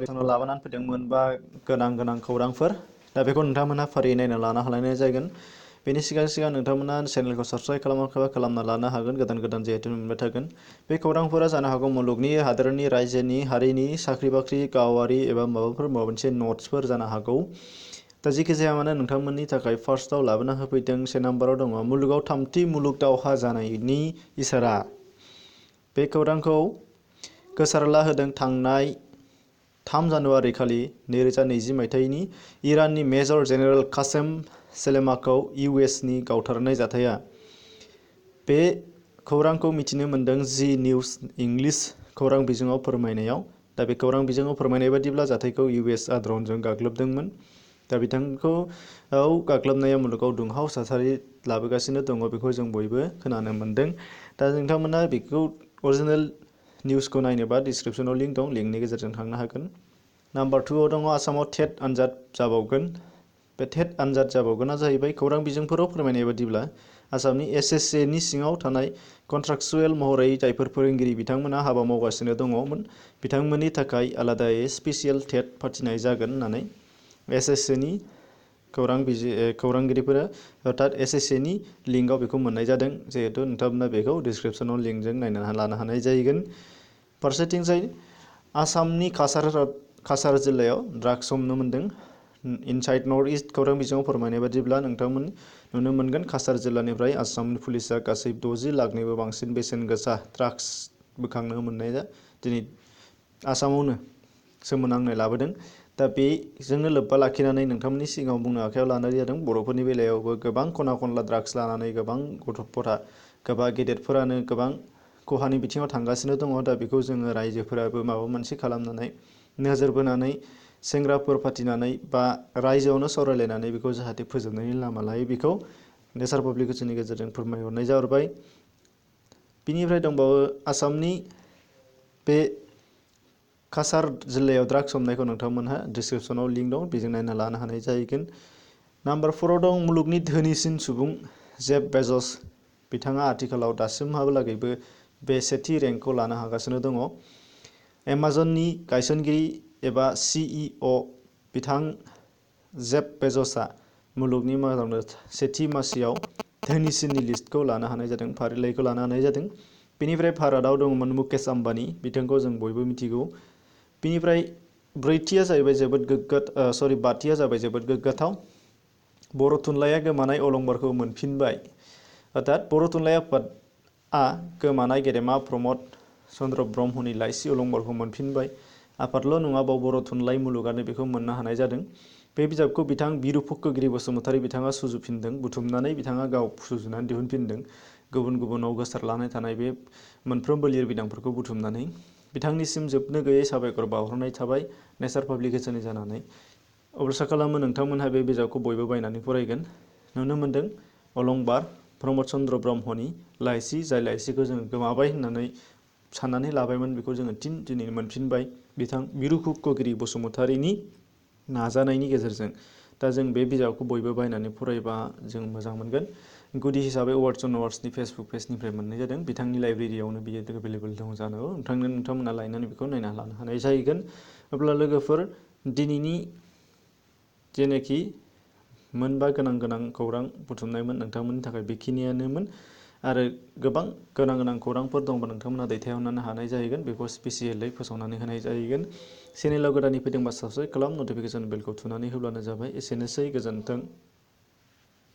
जोंनाव लाबोनानै फैदोंमोन बा गोनां खौरांफोर दा बेखौ नोंथांमोनहा फारियै नायना लानो हालायनाय जागोन। बेनि सिगां नोंथांमोना चेनेलखौ साबस्क्राइब खालामाखैबा खालामना लानो हागोन गोदान जिहेतु मोनबाय थागोन। बे खौरांफोरा जानो हागौ मुलुगनि हादोरनि रायजोनि हारिनि साख्रि बाख्रि गावारि एबा माबा मोनसे नट्सफोर जानो हागौ। दा जेखि जाया मानो नोंथांमोननि थाखाय फार्स्टआव लाबोना होफैदों 1 नाम्बाराव दङ मुलुगाव 3थि मुलुग दावहा जानायनि इसारा। बे खौरांखौ गोसारला होदों थांनाय 3 जानुवारि खालि 2020 मायथाइनि इराननि मेजर जेनेरेल कासेम सोलेमाखौ US नि गावथारनाय जाथाया। बे खौरांखौ मिथिनो मोन्दों जि निउज इंलिश खौरां बिजोङाव फोरमायनायाव। दा बे खौरां बिजोङाव फोरमायनाय बायदिब्ला जाथायखौ US आ ड्रनजों गाग्लोबदोंमोन। दा बिथांखौ गाग्लोबनाया मुलुगाव दुंहाव थासारि लाबोगासिनो दङ बेखौ जों बयबो खोनानो मोन्दों। दा नोंथांमोना बेखौ अरिजिनेल निउसखौ नायनोबा डिसक्रिप्शनाव लिंक दं, लिंकनि गेजेरजों थांनो हागोन। नाम्बार 2आव दङ आसामाव टेट आनजाद जाबावगोन। बे टेट आनजाद जाबावगोना जाहैबाय खौरां बिजोंफोराव फोरमायनाय बायदिब्ला आसामनि SSA नि सिङाव थानाय कन्ट्राक्चुएल महरै जायफोर फोरोंगिरि बिथांमोना हाबा मावगासिनो दङमोन बिथांमोननि थाखाय आलादायै स्पेसियेल टेट फाथिनाय जागोन होननानै SSA नि खौरांगिरिफोरा अर्थात SSA नि लिंकआव बेखौ मोननाय जादों। जिहेतु नोंथांमोना बेखौ डिसक्रिप्शनाव लिंकजों नायना लानो हानाय जाहैगोन। फारसेथिंजाय आसामनि काछार जिल्लायाव ड्राग्स हमनो मोन्दों। इनसाइड नर्थ इस्ट खौरां बिजोङाव फोरमायनाय बायदिब्ला नोंथांमोन नुनो मोनगोन काछार जिल्लानिफ्राय आसाम पुलिसआ गासै 60 लाखनिबो बांसिन बेसेन गोसा ड्राग्स बोखांनो मोननाया दिनै आसामावनो सोमोनांनाय लाबोदों। दा बेजोंनो लोब्बा लाखिनानै नोंथांमोननि सिगाङाव बुंनो आखायाव लानाय जादों बर'फोरनि बेलायावबो गोबां खना खनला ड्राग्स लानानै गोबां गथ'फोरा गोबां गेदेरफोरानो गोबां खहानि बिथिङाव थांगासिनो दङ। दा बेखौ जोङो रायजोफोराबो माबा मोनसे खालामनानै नोजोर बोनानै सेंग्राफोर फाथिनानै बा रायजोआवनो सावरायलायनानै बेखौ जाहाथे फोजोबनायनि लामा लायो बेखौ नेचार पाब्लिकेसननि गेजेरजों फोरमायहरनाय जाहरबाय। बिनिफ्राय दंबावो आसामनि बे काछार जिल्लायाव ड्राग्स हमनायखौ नोंथांमोनहा डिसक्रिप्शनाव लिंक दं, बेजों नायना लानो हानाय जाहैगोन। नाम्बार 4आव दं मुलुगनि धोनिसिन सुबुं जेफ बेजस। बिथाङा आथिखालाव दासिमहालागैबो बे सेथि रेंकखौ लानो हागासिनो दङ। एमाजननि गायसनगिरि एबा CEO बिथां जेफ बेजसआ मुलुगनि मादावनो सेथि मासियाव धोनिसिननि लिस्टखौ लानो हानाय जादों, फारिलाइखौ लानो हानाय जादों। बेनिफ्राय भारतआव दङमोन मुकेश आम्बानी, बिथांखौ जों बयबो मिथिगौ। बिनिफ्राय बाथिया जाबाय जोबोद गोग्गाथाव। बर' थुनलाइया गोमानाय अलंबारखौ मोनफिनबाय। अर्थात बर' थुनलाइ आफादआ गोमानाय गेदेमा प्रमद चन्द्र ब्रह्मनि लाइसि अलंबारखौ मोनफिनबाय। आफादल' नङा बर' थुनलाइ मुलुगानो बेखौ मोननो हानाय जादों। बे बिजाबखौ बिथां बिरु फुखोगिरि बसुमतारी बिथाङा सुजुफिनदों, बुथुमनानै बिथाङा गाव सुजुनानै दिहुनफिनदों। गुबुनाव गोसारलानाय थानाय बे मोनफ्रोमबो लिरबिदांफोरखौ बुथुमनानै बिथांनिसिम जोबनो गैयै साबायखर बावहरनाय थाबाय नेचार पाब्लिकेसननि जानानै। आसा खालामो नोंथांमोनहा बे बिजाबखौ बयबो बायनानै फरायगोन। नुनो मोन्दों अलंबार प्रमद चन्द्र ब्रह्मनि लाइसि, जाय लाइसिखौ जों गोमाबाय होननानै साननानै लाबायमोन बेखौ जोङो दिनै मोनफिनबाय बिथां बिरु फुखोगिरि बसुमतारीनि नाजानायनि गेजेरजों। दा जों बे बिजाबखौ बयबो बायनानै फरायबा जों मोजां मोनगोन। गुदि हिसाबै वार्ड्स अन वार्ड्सनि फेसबुक पेजनिफ्राय मोननाय जादों। बिथांनि लाइब्रेरियावनो बियो एभेलेबल दं जानांगौ। नोंथांमोना लायनानै बेखौ नायना लानो हानाय जाहैगोन। अब्ला लोगोफोर दिनैनि जेनाखि मोनबा गोनां खौरां बुथुमनायमोन नोंथांमोननि थाखाय बेखिनियानोमोन। आरो गोबां गोनां खौरांफोर दंबा नोंथांमोना दैथायहरनो हानाय जाहैगोन, बेखौ स्पेसियेलै फोसावनानै होनाय जाहैगोन। चेनेलाव गोदानै फैदोंबा साबस्क्राइब खालाम, नटिफिकेसन बेलखौ थुनानै होब्लानो जाबाय। एसेनोसै, गोजोन्थों।